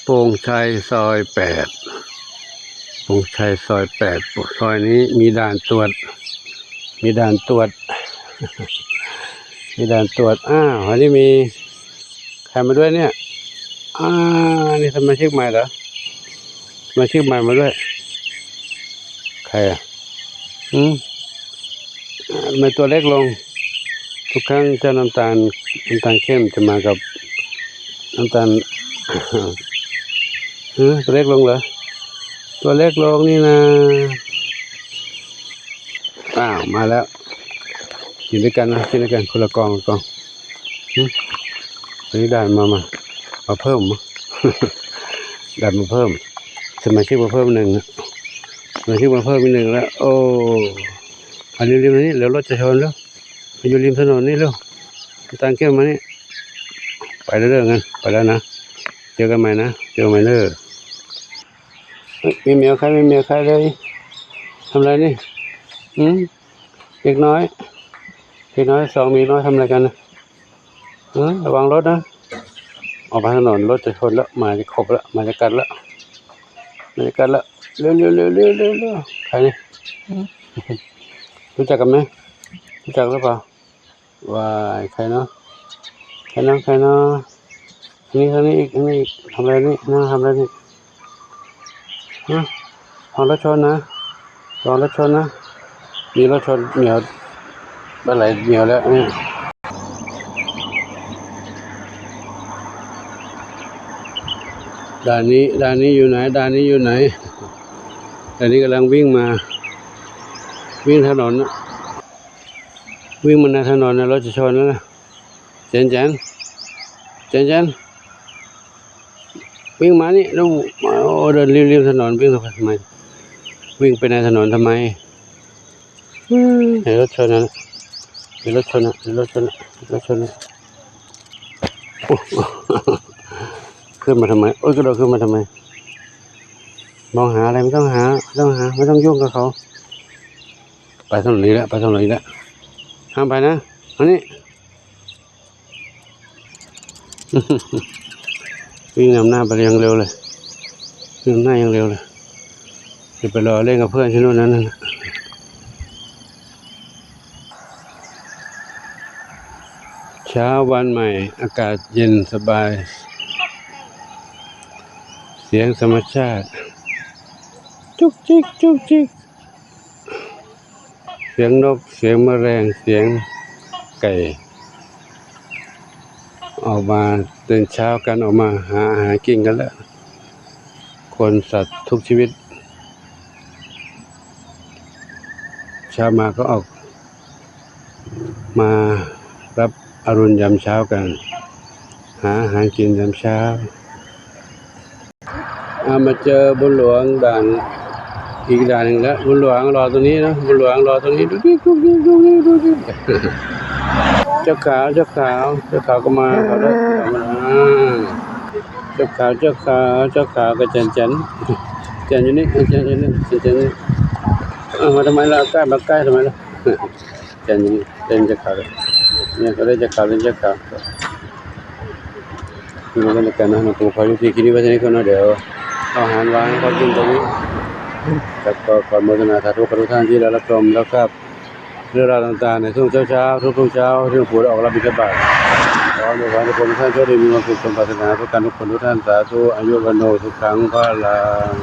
ໂປ່ງໄຊຊອຍແປດ ໂປ່ງໄຊຊອຍແປດ ຊອຍນີ້ມີດ່ານກວດ ມີດ່ານກວດ ມີດ່ານກວດ. ອ້າວ ອັນນີ້ມີໃຄມາດ້ວຍເນຍ? ອ່າ ນີ້ສະມາຊິກໃໝ່ເຫຼືອ? ສະມາຊິກໃໝ່ມາດ້ວຍ ໃຄອະ? ຫືມ? ເອີ ມັນຕົວເລັກລົງ ທຸກຄັ້ງເຈົ້ານ້ຳຕານ ນ້ຳຕານເຂັ້ມຈະມາກັບນ້ຳຕານ ເອີ ຕົວເລັກລົງເຫຼືອ? ຕົວເລັກລົງນີ້ນາ. ອ້າວ ມາແລ້ວ ກິນດ້ວຍກັນນະ ກິນດ້ວຍກັນ ຄົນລະກ່ອງ ຄົນລະກ່ອງ. ຫຶ ອັນນີ້ດ່ານມາ ມາ ມາເພີ່ມ ດ່ານມາເພີ່ມ ສະມາຊິກມາເພີ່ມໜຶ່ງ ສະມາຊິກມາເພີ່ມອີກໜຶ່ງແລ້ວ. ໂອ້ ອັນນີ້ ລິມນີ້ ແລ້ວລົດຈະຊົນແລ້ວ ໄປຢູ່ລິມຖະໜົນນີ້ແລ້ວ ຕາງເກັບມານີ້. ໄປເດີ ເດີ ໄປແລ້ວນະ ເຈີກັນໃໝ່ນະ ເຈີກັນໃໝ່ເດີ. ເອີຍ ມີແມວໃຄ ມີແມວໃຄເລີຍ ທຳອະໄລນີ້? ຫືມ? ເດັກນ້ອຍ ເດັກນ້ອຍສອງ ເດັກນ້ອຍທຳອະໄລກັນນະ? ເອີ ລະວັງລົດນະ ອອກມາຖະໜົນ ລົດຈະຊົນແລ້ວ ໝາຈະຄົບແລ້ວ ໝາຈະກັດແລ້ວ ໝາຈະກັດແລ້ວ. ເລັວໆ ໃຜນີ້ ຫື ຮູ້ຈັກກັນໄໝ? ຮູ້ຈັກຫຼືເປົ່າ? ວ້າຍ ໃຜເນາະ ໃຜເນາະ ໃຜເນາະ? ທາງນີ້ ທາງນີ້ອີກ ທາງນີ້ອີກ ທຳອະໄລນີ້ ນາງທຳອະໄລນີ້? ຮະ ລະວັງລົດຊົນນະ ລະວັງລົດຊົນນະ ມີລົດຊົນ ໝຽວ ປາໄຫຼໝຽວແລ້ວນີ້. ດ່ານນີ້ ດ່ານນີ້ຢູ່ໃນ ດ່ານນີ້ຢູ່ໃນ? ດ່ານນີ້ກຳລັງວິ່ງມາ ວິ່ງຖະໜົນນະ ວິ່ງມາໃນຖະໜົນນະ ລົດຈະຊົນແລ້ວນະ. ແຈນ ແຈນ ແຈນ ແຈນ ວິ່ງມານີ້ລູກ. ໂອ້ ເດີນລິມ ລິມຖະໜົນ ວິ່ງທຳໄມ ວິ່ງໄປໃນຖະໜົນທຳໄມ? ໃຫ້ລົດຊົນນະ ໃຫ້ລົດຊົນນະ ໃຫ້ລົດຊົນນະ ໃຫ້ລົດຊົນນະ. ໂອ້ ຂຶ້ນມາທຳໄມ? ໂອ້ຍ ກະໂດດຂຶ້ນມາທຳໄມ? ມອງຫາອະໄລ? ໄມ່ຕ້ອງຫາ ໄມ່ຕ້ອງຫາ ໄມ່ຕ້ອງຫຍຸ້ງກັບເຂົາ. ໄປທາງນີ້ແຫຼະ ໄປທາງນີ້ແຫຼະ ຫ້າມໄປນະ ມານີ້. ວິ່ງນຳໜ້າໄປຢ່າງເລັວເລີຍ ວິ່ງນຳໜ້າຢ່າງເລັວເລີຍ ຊິໄປລໍ້ຫຼິ້ນກັບເພື່ອນຊິໂນ່ນນັ້ນ. ເຊົ້າວັນໃໝ່ ອາກາດເຢັນສະບາຍ ສຽງທຳມະຊາດ ຈຸກຈິກ ຈຸກຈິກ. ສຽງນົກ ສຽງມະແລງ ສຽງໄກ່ ອອກມາ ຕື່ນເຊົ້າກັນ ອອກມາຫາອາຫານກິນກັນແລ້ວ ຄົນສັດທຸກຊີວິດ ເຊົ້າມາກໍອອກ ມາຮັບອະລຸນຍາມເຊົ້າກັນ ຫາອາຫານກິນຍາມເຊົ້າ. ອາ ມາເຈີບຸນຫຼວງດ່ານ ອີກດ່ານໜຶ່ງແລ້ວ ບຸນຫຼວງລໍຕົງນີ້ເນາະ ບຸນຫຼວງລໍຕົງນີ້ ດຸກດິກ ດຸກດິກ ດຸກດິກ ດຸກດິກ. ເຈົ້າຂາວ ເຈົ້າຂາວ ເຈົ້າຂາວກໍມາ ເຂົາໄດ້ ອາ ເຈົ້າຂາວ ເຈົ້າຂາວ ເຈົ້າຂາວກໍແຈນ ແຈນ ແຈນຢູ່ນີ້ ແຈນຢູ່ນີ້ ແຈນຢູ່ນີ້. ເອົາ ມາທຳໄມລະ ໃກ້ ມາໃກ້ທຳໄມລະ? ແຈນຢູ່ນີ້ ເປັນເຈົ້າຂາວ ເນຍ ເຂົາໄດ້ເຈົ້າຂາວ ເປັນເຈົ້າຂາວ. ຄືວ່າກັນແລ້ວກັນເນາະ ນ້ອງປູຂໍຍຸຕິຄລິບນີ້ໄວ້ເທົ່ານີ້ກ່ອນເນາະ ດຽວເອົາອາຫານວາງໃຫ້ເຂົາກິນຕົງນີ້ ແລ້ວກໍຂໍອະນຸໂມທະນາສາທຸກັບທຸກທ່ານທີ່ໄດ້ຮັບຊົມ ແລ້ວກໍເລື່ອງລາວຕ່າງໆ ໃນຊ່ວງເຊົ້າໆ ທຸກໆເຊົ້າ ທີ່ຫຼວງປູ່ໄດ້ອອກຮັບບິນທະບາດ ຂໍອຳນວຍພອນໃຫ້ທຸກຄົນທຸກທ່ານໂຊກດີ ມີຄວາມສຸກສົມປາດຖະໜາ ປະການທຸກຄົນທຸກທ່ານ ສາທຸ ອາຍຸ ວັນໂນ ສຸຂັງ ພະລັງ.